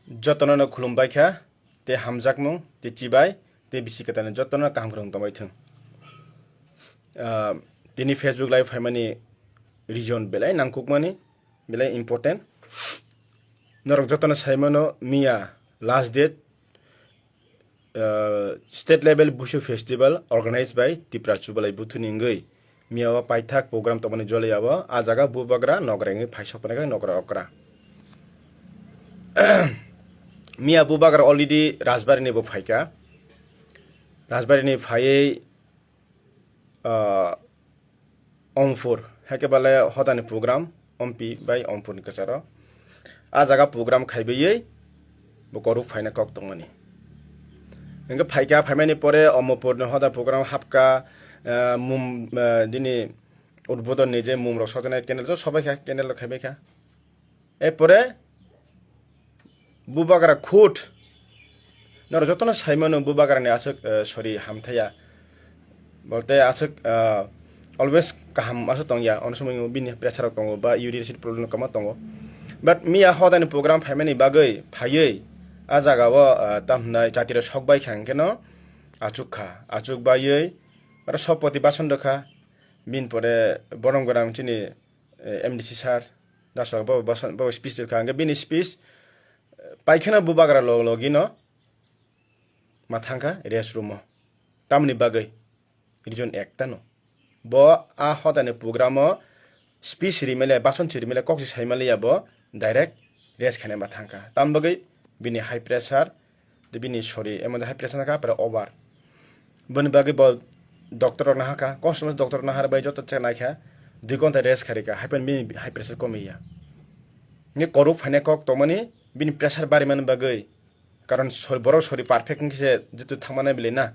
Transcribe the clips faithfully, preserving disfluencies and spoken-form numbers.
Jotono no khulumbai kha, tei hamjakmung, tei chibai, tei bisi kwtalni jotono kaham kwrwng tongbai thung. Ah, tini Facebook live phaimani reason belai nangkukmani, belai important. Norok jotono saimano miya last date, ah, state level Busu festival organized by Tripura Chubalai Buthuni wngwi. Miya o paithak program tongmani joliyao, a jaga bubagra nogra wngwi phaisok phai kha nogra okra. Miya bubagra already Rajbari ni bo phaikha. Rajbari ni phaiwi, ah, Ompur, haikhe bale hodani program, Ompi bai Ompur ni kwcharo. A jaga program khaibawi bo koruk phaina kok tongmani. Hingke phaikha, phaimani pore Omopur ni hoda program hapkha, eh, mum, eh, dini udbodon ni je mum rok sojaknai candle to sobai kha, candle rok khaibai kha. Erpore bubagra khud norok jotono saimano bubagra ni aswk, eh, sori hamthaya. Bolte aswk, ah, always kaham aswk tongya, ono somoi bini pressure rok tongo, ba uric acid problem kwma tongo. But miya hodani program phaimani bagwi phaiwi a jaga o, ah, tam hwnai jati rok sok bai kha hwnkhe no achuk kha, achuk baiwi oro sopoti bason rwkha, bini pore borom gwnang chini, eh, M D C sir, dasok bo, bo, bo speech rwkha, hwnkhe bini speech, eh, paikheno bubagra log logino ma thangkha rest room o. Tamoni bagwi region ekta no. Bo a hodani program o speech rimale, bason si rimale, kok si saimale ya bo direct rest khaina ma thangkha. Tam bagwi bini high pressure, de bini sori, emon high pressure kha, pore over. Boni bagwi bo doctor rok nahakha, customers doctor nahar bai joto check naikha, dui ghonta rest kharika, haiphano bini high pressure komiya. Ni koruk phaina kok tongmani, bini pressure barimani bagwi, karon sori, borok sori perfect wngkhe se jitu thangmana bile na.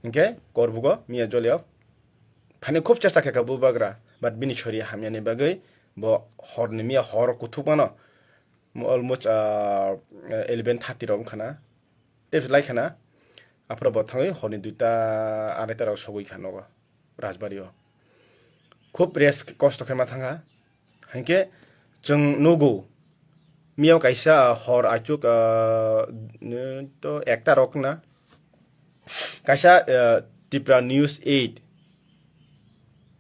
Hinkhe korbugo miya jolio phani khub chesta khaikha bubagra, but bini sori hamyani bagwi bo horni miya hor kuthukmano, almost, ah, eleven thirty rok wngkhana. Tei lai khana, aphuru bo thangwi horni duita, araita rok sogwi kha nogo Rajbari o. Khub rest kosto khe ma thangkha. Hinkhe chwng nugo, miyao kaisa hor achuk, ah, to ekta rok na. Kaisa, ah, Tripura News eight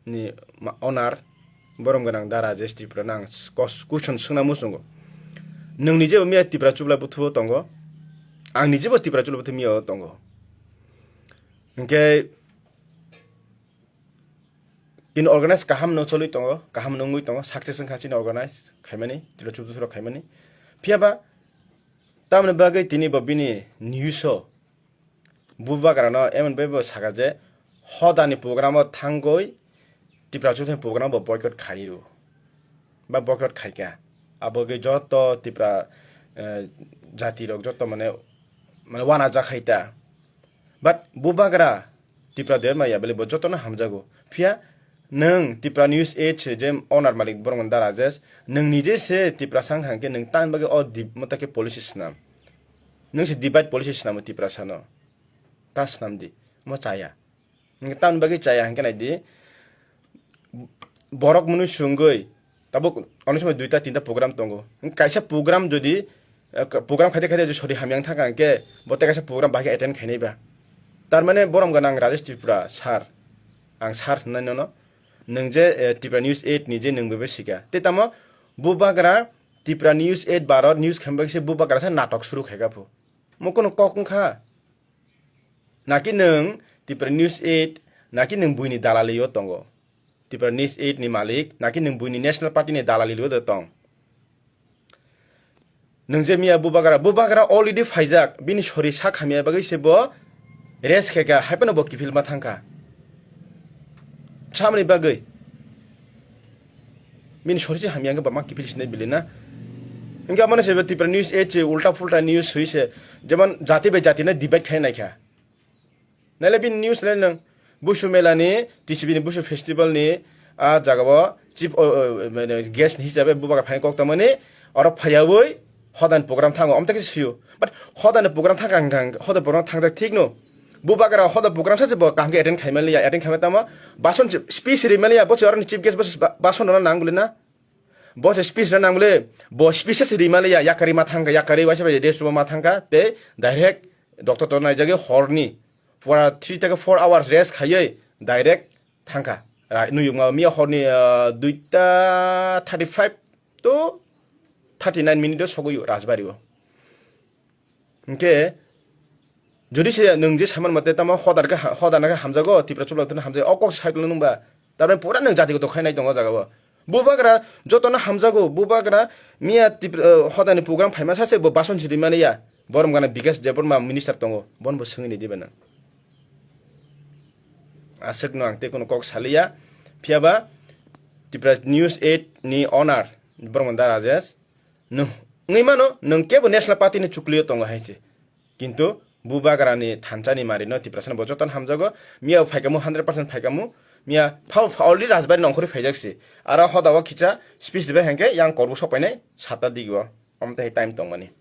ni ma-, owner, borom gwnang da Rajesh Tripura no ang kos-, question swngna muchungo. Nwng nijebo miya Tripura Chubla buthuo tongo, ang nijebo Tripura Chubla buthu miya o tongo. Hinkhe chini organize kaham no choli tongo, kaham no wngwi tongo, success wngkha chini organize khaimani, Tripura Chubla buthu rok khaimani. Phiyaba tamoni bagwi tini bo bini news o bubagra no emon bai bo saka je hodani program o thangwi Tripura Chubla buthu ni program bo boycott khai rw ba boycott khaikha. Abo gwi joto Tripura, eh, jati rok joto mane, mane wana jakhai ta. But bubagra Tripura derma ya bele bo jotono hamjago. Phiya nwng Tripura News eight se je owner malik borok da Rajesh, nwng nije se Tripura sang hangke nwng tan bagwi o dip mota khe policy snam. Nwng se divide policy snamo Tripura sano. Ta snam di. Mo chaya. Nwng tan bagwi chaya hangke nai di. Borok mwnwi sungwi tabuk onek somoi duita tinta program tongo. Kaisa program jodi, eh, ka-, program khaide khaide jodi sori hamya wng thangkha hwnkhe bo tei kaisa program bahai khe attend khainai ba. Tar mane borom gwnang Rajesh Tripura sir. Ang sir hwnwi nono. Nwng je, eh, Tripura News eight ni je nwng bebe sika. Tei tamo bubagra Tripura News eight Bharat News khe bagwi se bubagra se natok suru khaikha phu. Mo kono kok wngkha. Naki nwng Tripura News eight, naki nwng buini dalali o tongo. Tripura News eight ni malik, naki nwng buini National Party ni dalali o tong. Nwng je miya bubagra, bubagra already phaijak, bini sori sak hamya bagwi se bo rest khaikha, haiphano bo kiphil ma thangkha. Samani bagwi. Bini sori se hamya hwnkhe bama kiphil sinai bili na. Hwnkhe amano se Tripura News eight se ulta pulta news sui se, jemon jati bai jati no divide khai naikha. Naile bini news le nwng Busu Mela ni, T C B ni Busu Festival ni, a jaga o chief, o, o, mane guest hisabe bubagra phaina kok tongmani, oro phaiyawi hodani program thango, amtake se sio. But hodani program thangkha hwnkha, hodani program thangjak thik no. Bubagra hodani program sa se bo kaham khe attend khaimaliya, attend khaimali tamo, bason se speech rimaliya, bo se oroni chief guest bo se ba-, bason rwna nanguli na. Bo se speech rwna nang bole, bo speech se rima le ya, yakari ma thangkha, yakari waisa bai rest room ma thangkha, tei direct doctor to naijagwi horni pura three theke four hours rest khaiwi direct thangkha. Ra-, nuyukma miya horni, ah, duita thirty five to thirty nine minute o sogwi Rajbari o. Hwnkhe, jodi se nwng je saimano mate tamo hodar khe ha-, hodar khe hamjago, Tipra chubla tongna hamjago, o kok sai tongno nwngba. Tarmane pura nwng jati goto khainai tongo o jaga o. Bubagra jotono hamjago, bubagra miya Tipra, eh, hodani program phaima sache bo bason sidi mani ya. Borom gana Bikash Debbarma minister tongo, bono bo swngwi nai diba nang. Aswkno ang tei kono kok saliya, phiyaba Tipra News eight ni owner, borom gana da Rajesh, Nwng wngwi mano, nwng kebo National Party ni chuklio tongo hai se. Kintu bubagra ni thansa ni mari no Tiprasa no bo jotono hamjago. Miya phaikamu hundred percent phaikamu. Miya pha, pha already Rajbari nongkhorwi phaijak se. Aro hoda o khicha speech dibai hwnkhe yang korbu sok painai satta digi o. Omo tei time tongmani.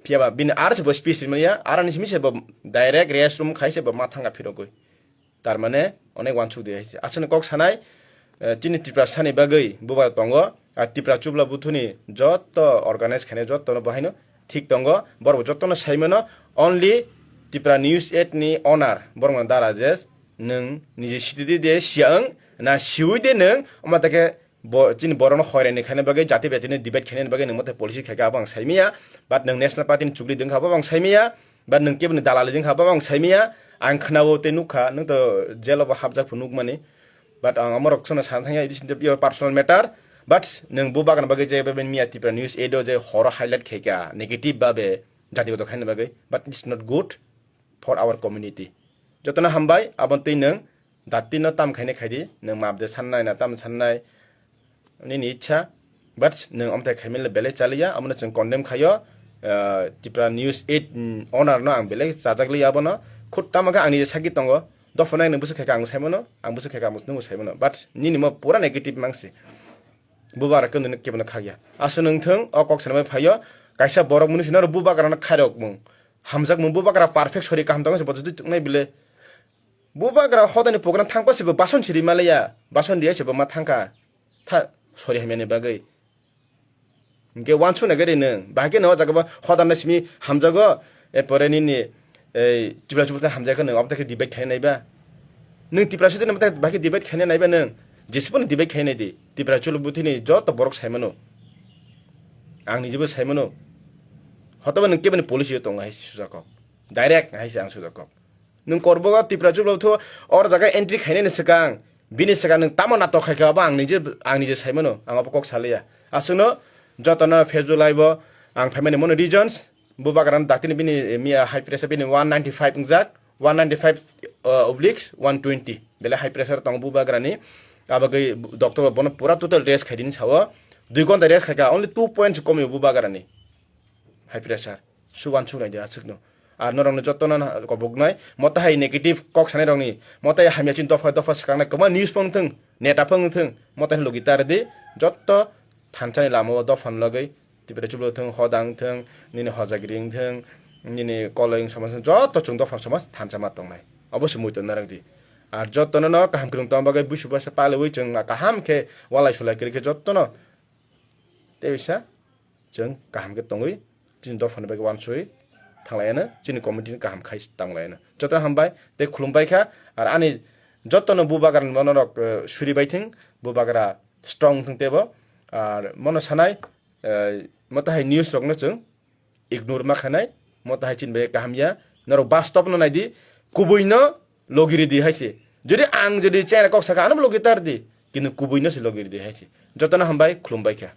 Phiyaba bini ar se bo speech rimani ya, ar ni simi se bo direct rest room khai se bo ma thanga phirogwi. Tar mane onek wansuk di hai se. Aswkni kok sanai, eh, chini Tiprasani bagwi bubar tongo. Ar Tipra chubla buthuni jotto organize khainai jottono bo haino thik tongo. Borok bo jottono sai mano. Only Tipra News eight ni owner borokno da Rajesh, nwng niji sitidi de siya wng na siwi de nwng omo take bo, chini borokno hoiraini khaina bagwi, jati betini debate khainani bagwi nwng mote policy khaikha abo ang saimanya. But nwng National Party ni chukli dwngkha abo ang saimanya. But nwng keboni dalali dwngkha abo ang saimanya. Ang khwnao tei nukha, nwng to jail o bo hapjak phu nukmani. But ang amorok sono sana thangya, it is your personal matter. But nwng bubagrani bagwi je bebeni miya Tipra News eight o je horo highlight khaikha negative babe jati goto khaina bagwi. But it's not good for our community. Jotono hambai, aboni twi nwng Dati no tam khainai khaidi, nwng map de sannai na tam sannai, nini ichha. But nwng omthai khaimile belai chaliya, abono chwng condemn khaio. Ah, Tipra News eight, mm, owner no ang belai chajak liya abono. Khut tamo khe ang nije sagi tongo. Dopha nai nwng bwswk khaikha ang saimano, ang bwswk khaikha ang nwng saimano. But nini mo pura negative mangsi. Bubagra khe nwng kebono khakya. Aswk nwng thung, o kok sanamai phaio. Kaisa borok mwnwi sino bubagra no khairok mung. Hamjak mung bubagra perfect sori kaham tongo se bodo twi tuknai bile. Bubagra hodani program thangpa se bo bason siri maliya, bason riya se bo ma thangkha. Tha sori hamyani bagwi. Hingke wansuk nai gari nwng, bahai khe no o jaga bo hodan na simi hamjago, e pore nini ei chibla chibla hamjak khe nwng obo khe debate khainai ba. Nwng Tipra site no bahai khe debate khainai ba nwng, jesibo no debate khainai di. Tipra chulu buthini joto borok saimano. Ang nijebo saimano. Hotobo nwng keboni policy o tongo hai sujak kok. Direct hai se ang sujak kok. Nwng korbogo Tipra chuklo tho, or jaga entry khainani swkang, bini swkang nwng tamo natok khaikha, abo ang nije, ang nije saimano, ang abo kok saliya. Aswkno jotono Facebook live o ang phaimani mono reasons, bubagrano daktini bini, eh, miya high pressure bini one ninety five wngjak, one ninety five, uh, obliques one twenty, belai high pressure tongo bubagrani, abagwi doctor bono pura total rest khaidini sao, dui ghonta rest khaikha, only two points komio bubagrani. High pressure. Suban suk nai di aswkno. Ar norokno jotono na koboknai. Mota hai negative kok sanai rokni. Mota hai hamya chin dopha dopha swkang nai. Kwma news pong thung. Neta pong thung. Mota hai logi tar di. Jotto thansa ni lama o dopha ni logwi. Tipra chublo thung, hodang thung, nini hojagri wng thung, nini koloi wng somaj thung, jotto chwng dopha somaj thansa ma tongnai. Obo se muitu narwk di. Ar jottono no kaham kwrwng tong bagwi busu basa paliwi chwng kaham khe walai sulai kwrwi khe jottono. Tei bisa chwng kaham khe tongwi chini dophani bagwi wansugwi thanglaiano, chini committee ni kaham khai tanglaino. Joto hambai tei khulumbai kha, ar ani jotono bubagra ni monorok, eh, suri bai thung, bubagra strong thung tebo, ar mono sanai, eh, motahai news rokno chwng ignore ma khainai, motahai chini bagwi kaham ya, norok bastop no naidi, kubui no logi ridi hai se. Jodi ang jodi chera kok saka, ano logi tar di, kintu kubui no se logi ridi hai se. Jotono hambai, khulumbai kha.